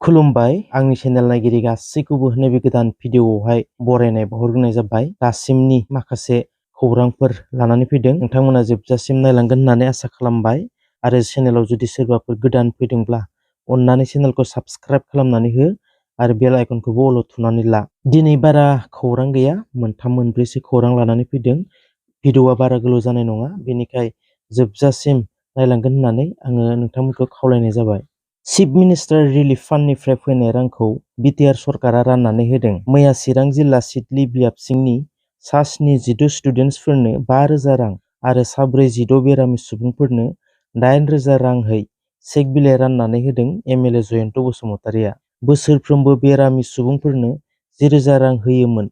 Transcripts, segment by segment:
खुलुमबाय आंनि चेनेल नायगिरि गासैखौबो नैबे गोदान भिडिअआवहाय बरायनाय बावहरग्रोनाय जाबाय। दासिमनि माखासे खौरांफोर लानानै फैदों, नोंथांमोना जोबजासिम नायलांगोन होननानै आसा खालामबाय। आरो चेनेलाव जुदि सोरबाफोर गोदान फैदोंब्ला अन्नानै चेनेलखौ साबस्क्राइब खालामनानै हो आरो बेल आइकनखौबो अल थुनानै ला। दिनै बारा खौरां गैया, मोनथाम मोनब्रैसो खौरां लानानै फैदों। भिडिअआ बारा गोलाव जानाय नङा, बेनिखाय जोबजासिम नायलांगोन होननानै आङो नोंथांमोनखौ खावलायनाय जाबाय। चिफ मिनिस्टार रिलिफ फान्डनिफ्राय फैनाय रांखौ बिटिआर सरकारा राननानै होदों। मैया चिरां जिल्ला सिडली बियाबसिंनि सा 72 स्टुडेन्टसफोरनो 5,000 रां आरो सा 410 बेरामि सुबुंफोरनो 8,000 रांहै चेक बिलाइ राननानै होदों एमएलए जयन्त बसुमतारिया। बोसोरफ्रोमबो बेरामि सुबुंफोरनो 10,000 रां होयोमोन,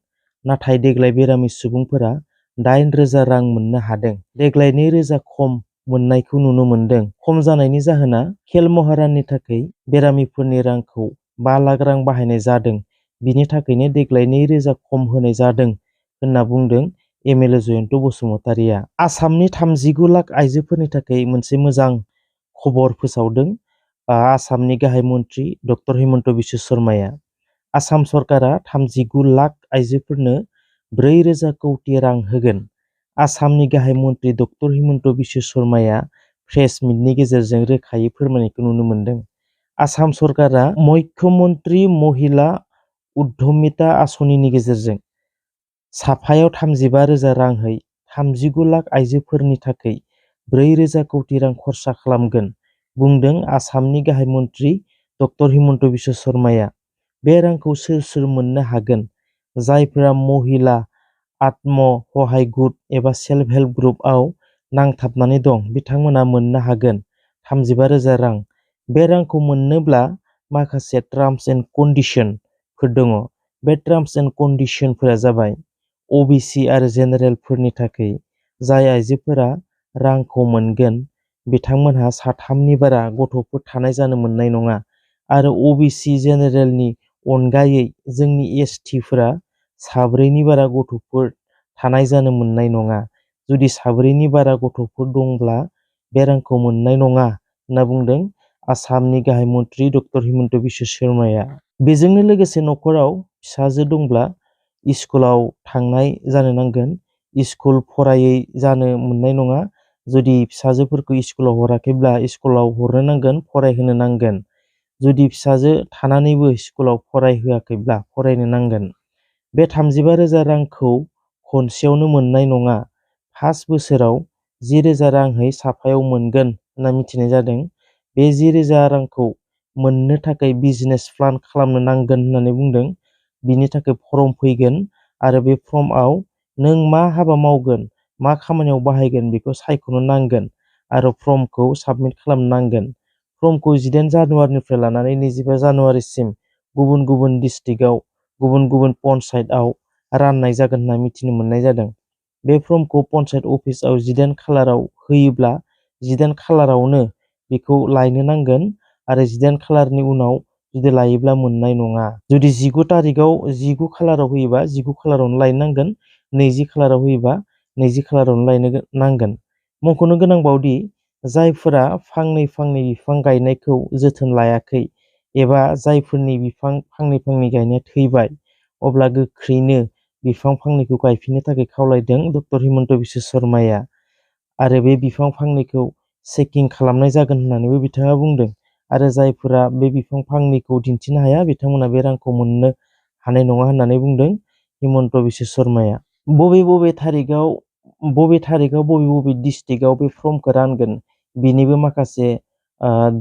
नाथाय देग्लाय बेरामि सुबुंफोरा 8,000 रां मोननो हादों। देग्लाय 2,000 खम मोननायखौ नुनो मोन्दों। खम जानायनि जाहोना खेल महाराननि थाखाय बेरामिफोरनि रांखौ 5 लाख रां बाहायनाय जादों, बिनि थाखायनो देग्लाय 2,000 खम होनाय जादों होनना बुंदों एमएलए जयन्त बसुमतारिया। आसामनि 39 लाख आइजोफोरनि थाखाय मोनसे मोजां खबर फोसावदों आसामनि गाहाय मन्त्रि डक्टर हिमन्त बिश्व शर्माया। आसाम सरकारा 39 लाख आइजोफोरनो 4,000 कौटि रां होगोन। आसामनि गाहाय मन्त्रि डक्टर हिमन्त बिश्व शर्माया प्रेस मिटनि गेजेरजों रोखायै फोरमायनायखौ नुनो मोन्दों। आसाम सरकारा मुख्यमन्त्रि महिला उद्यमिता आसनिनि गेजेरजों साफायाव 35,000 रांहै 39 लाख आइजोफोरनि थाखाय 4,000 कौटि रां खरसा खालामगोन, बुंदों आसामनि गाहाय मन्त्रि डक्टर हिमन्त बिश्व शर्माया। बे रांखौ सोर सोर मोननो हागोन? जायफोरा महिला आत्मसहाय गुट एबा सेल्फ हेल्प ग्रुपआव नांथाबनानै दं, बिथांमोना मोननो हागोन 35,000 रां। बे रांखौ मोननोब्ला माखासे टार्म्स एन्ड कन्डिशनफोर दङ। बे टार्म्स एन्ड कन्डिशनफोरा जाबाय ओबिसि आरो जेनेरेलफोरनि थाखाय जाय आइजोफोरा रांखौ मोनगोन बिथांमोनहा 3नि बारा गथ'फोर थानाय जानो मोननाय नङा आरो ओबिसि जेनेरेलनि अनगायै जोंनि एसटिफोरा 4नि बारा गथ'फोर थानाय जानो मोननाय नङा। जुदि 4नि बारा गथ'फोर दंब्ला बे रांखौ मोननाय नङा होनना बुंदों आसामनि गाहाय मन्त्रि डक्टर हिमन्त बिश्व शर्माया। बेजोंनो लोगोसे न'खराव फिसाजो दंब्ला स्कुलाव थांनाय जानो नांगोन, स्कुल फरायै जानो मोननाय नङा। जुदि फिसाजोफोरखौ स्कुलाव हराखैब्ला स्कुलाव हरनो नांगोन, फरायहोनो नांगोन। जुदि फिसाजो थानानैबो स्कुलाव फरायहोआखैब्ला फरायनो नांगोन। बे 35,000 रांखौ खनसेयावनो मोननाय नङा, 5 बोसोराव 10,000 रांहै साफायाव मोनगोन होनना मिथिनाय जादों। बे 10,000 रांखौ मोननो थाखाय बिजनेस प्लान खालामनो नांगोन होननानै बुंदों। बिनि थाखाय फर्म फैगोन आरो बे फर्मआव नों मा हाबा मावगोन, मा खामानियाव बाहायगोन बेखौ सायख'नो नांगोन आरो फर्मखौ साबमिट खालामनो नांगोन। फर्मखौ 18 जानुवारिनिफ्राय लानानै 25 जानुवारिसिम गुबुन गुबुन डिस्ट्रिक्टआव, गुबुन गुबुन पन्सायतआव राननाय जागोन होनना मिथिनो मोननाय जादों। बे फर्मखौ पन्सायत अफिसाव 18 खालाराव होयोब्ला 18 खालारावनो बेखौ लायनो नांगोन आरो 18 खालारनि उनाव जुदि लायोब्ला मोननाय नङा। जुदि 19 खालाराव होयोबा 19 खालारावनो लायनो नांगोन, 20 खालाराव होयोबा 20 खालारावनो लायनो नांगोन। मख'नो गोनांबावदि जायफोरा फांनै फांनै बिफां गायनायखौ जोथोन लायाखै एबा जायफोरनि बिफां फांनै फांनै गायनाया थैबाय, अब्ला गोख्रैनो बिफां फांनैखौ गायफिननो थाखाय खावलायदों डक्टर हिमन्त बिश्व शर्माया। आरो बे बिफां फांनैखौ चेकिं खालामनाय जागोन होननानैबो बिथाङा बुंदों। आरो जायफोरा बे बिफां फांनैखौ दिन्थिनो हाया बिथांमोना बे रांखौ मोननो हानाय नङा होननानै बुंदों हिमन्त बिश्व शर्माया। बबे थारिखआव बबे डिस्ट्रिक्टआव बे फर्मखौ रानगोन बिनिबो माखासे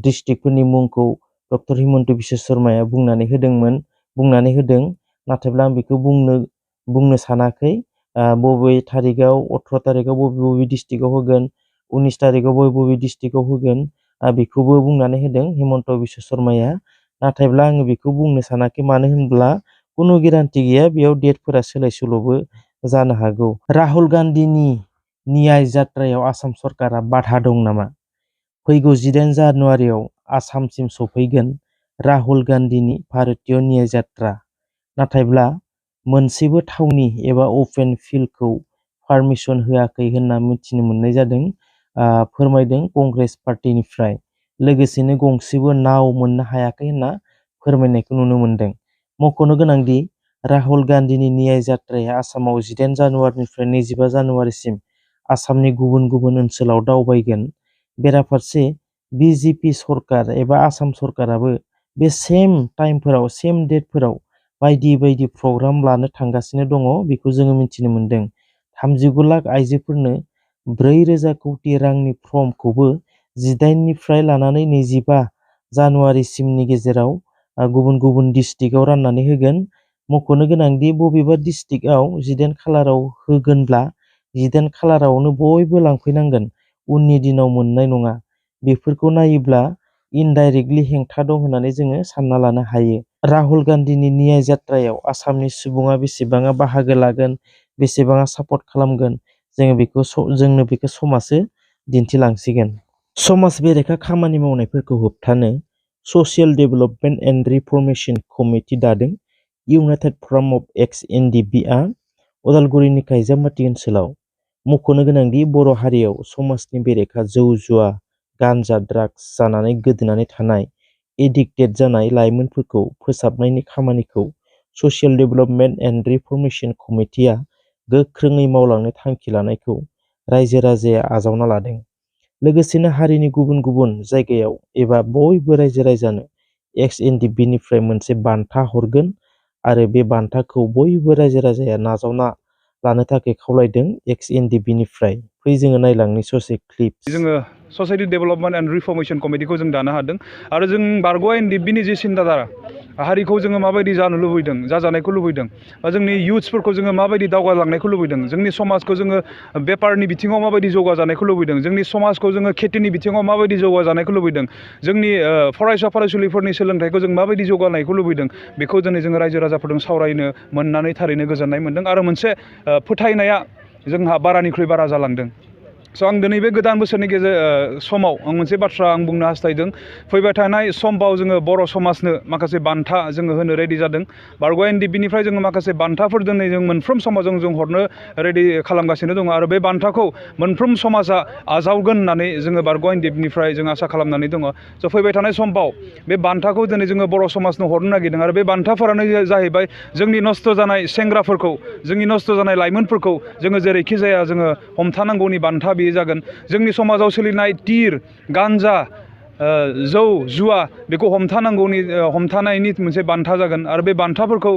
डिस्ट्रिक्टफोरनि मुंखौ डक्टर हिमन्त बिश्व शर्माया बुंनानै होदों। नाथायब्ला आं बेखौ बुंनो सानाखै बबे थारिखआव 18 थारिखआव बबे डिस्ट्रिक्टआव होगोन, 19 थारिखआव बबे डिस्ट्रिक्टआव होगोन बेखौबो बुंनानै होदों हिमन्त बिश्व शर्माया। नाथायब्ला आङो बेखौ बुंनो सानाखै, मानो होनब्ला खुनु गेरान्टि गैया, बेयाव डेटफोरा सोलाय सोल'बो जानो हागौ। राहुल गान्धीनि न्याय जात्रायाव आसाम सरकारा बाधा दं नामा? फैगौ 18 जानुवारियाव आसामसिम सफैगोन राहुल गान्धीनि भारतीय न्याय जात्रा। नाथायब्ला मोनसेबो थावनि एबा अपेन फिल्डखौ पारमिसन होआखै होनना मिथिनो मोननाय जादों, फोरमायदों कंग्रेस पार्टिनिफ्राय। लोगोसेनो गंसेबो नाव मोननो हायाखै होनना फोरमायनायखौ नुनो मोन्दों। मख'नो गोनांदि राहुल गान्धीनि न्याय जात्राया आसामाव 18 जानुवारिनिफ्राय 25 जानुवारिसिम आसामनि गुबुन गुबुन ओनसोलाव दावबायगोन। बेराफारसे बिजेपि सरकार एबा आसाम सरकाराबो बे सेम टाइमफोराव सेम डेटफोराव बायदि बायदि प्रग्राम लानो थांगासिनो दङ, बेखौ जोङो मिथिनो मोन्दों। 39 लाख आइजोफोरनो 4,000 कोटि रांनि फर्मखौबो 18 निफ्राय लानानै 25 जानुवारिसिमनि गेजेराव गुबुन गुबुन डिस्ट्रिक्टआव राननानै होगोन। मख'नो गोनांदि बबेबा डिस्ट्रिक्टआव 18 खालाराव होगोनब्ला 18 खालारावनो बयबो लांफैनांगोन, उननि दिनाव मोननाय नङा। बेफोरखौ नायोब्ला इनडाइरेक्टलि हेंथा दं होननानै जोङो सानना लानो हायो। राहुल गान्धीनि न्याय जात्रायाव आसामनि सुबुङा बेसेबाङा बाहागो लागोन, बेसेबाङा सापर्ट खालामगोन, जोंनो बेखौ समासो दिन्थिलांसिगोन। समाज बेरेखा खामानि मावनायफोरखौ होबथानो ससियेल डेभेलपमेन्ट एन्ड रिफर्मेशन कमिटि दादों। इउनाइटेड फराम अफ एक्स-एन-डि-पिआ उदालगुरिनि काइजामाटी ओनसोलाव। मख'नो गोनांदि बर' हारियाव समाजनि बेरेखा जौ जुवा, गान्जा, ड्राग्स जानानै गोदोनानै थानाय एडिक्टेड जानाय लाइमोनफोरखौ फोसाबनायनि खामानिखौ ससियेल डेभेलपमेन्ट एन्ड रिफर्मेशन कमिटिआ गोख्रोङै मावलांनो थांखि लानायखौ रायजो राजाया आजावना लादों। लोगोसेनो हारिनि गुबुन गुबुन जायगायाव एबा बयबो रायजो राजानो एक्स-एन-डि-पिनिफ्राय मोनसे बान्था हरगोन आरो बे बान्थाखौ बयबो रायजो राजाया नाजावना लानो थाखाय खावलायदों एक्स-एन-डि-पिनिफ्राय। फै जोङो नायलांनि ससे क्लिप्स। जोङो ससाइटि डेभेलपमेन्ट एन्ड रिफर्मेशन कमिटिखौ जों दानो हादों आरो जों बारग' एन-डि-पिनि जे सिन्ताधारा, हारिखौ जोङो माबायदि जानो लुबैदों, जाजानायखौ लुबैदों, बा जोंनि इयुथ्सफोरखौ जोङो माबायदि दावगालांनायखौ लुबैदों, जोंनि समाजखौ जोङो बेपारनि बिथिङाव माबायदि जौगाजानायखौ लुबैदों, जोंनि समाजखौ जोङो खेथिनि बिथिङाव माबायदि जौगाजानायखौ लुबैदों, जोंनि फरायसा फरायसुलिफोरनि सोलोंथाइखौ जों माबायदि जौगानायखौ लुबैदों, बेखौ दिनै जोङो रायजो राजाफोरजों सावरायनो मोननानै थारैनो गोजोननाय मोन्दों आरो मोनसे फोथायनाया जोंहा बारानिख्रुइ बारा जालांदों। स' आं दिनै बे गोदान बोसोरनि समाव आं मोनसे बाथ्रा आं बुंनो हास्थायदों। फैबाय थानाय समबाव जोङो बर' समाजनो माखासे बान्था जोङो होनो रेडि जादों। बारग' एन-डि-पिनिफ्राय जोङो माखासे बान्थाफोर दिनै जों मोनफ्रोम समाजाव जों हरनो रेडि खालामगासिनो दङ आरो बे बान्थाखौ मोनफ्रोम समाजा आजावगोन होननानै जोङो बारग' एन-डि-पिनिफ्राय जों आसा खालामनानै दङ। स' फैबाय थानाय समबाव बे बान्थाखौ दिनै जोङो बर' समाजनो हरनो नागिरदों आरो बे बान्थाफोरानो जाहैबाय जोंनि नस्थ' जानाय सेंग्राफोरखौ, जोंनि नस्थ' जानाय लाइमोनफोरखौ जोङो जेरैखि जाया जोङो हमथानांगौनि बान्था बेयो जागोन। जोंनि समाजाव सोलिनाय टिर, गान्जा, जौ जुवा बेखौ हमथानायनि मोनसे बान्था जागोन आरो बे बान्थाफोरखौ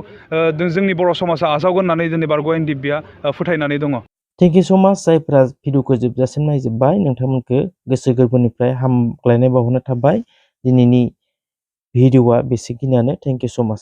जोंनि बर' समाजा आजावगोन होननानै जोंनि बारग' एन-डि-पिआ फोथायनानै दङ। थेंक इउ स' माच जायफ्रा भिडिअखौ जोबजासिम नायजोब्बाय, नोंथांमोनखौ गोसो गोरबोनिफ्राय हामग्लायनाय बावहरनाय थाबाय। दिनैनि भिडिअआ बेसेखिनियानो। थेंक इउ स' माच।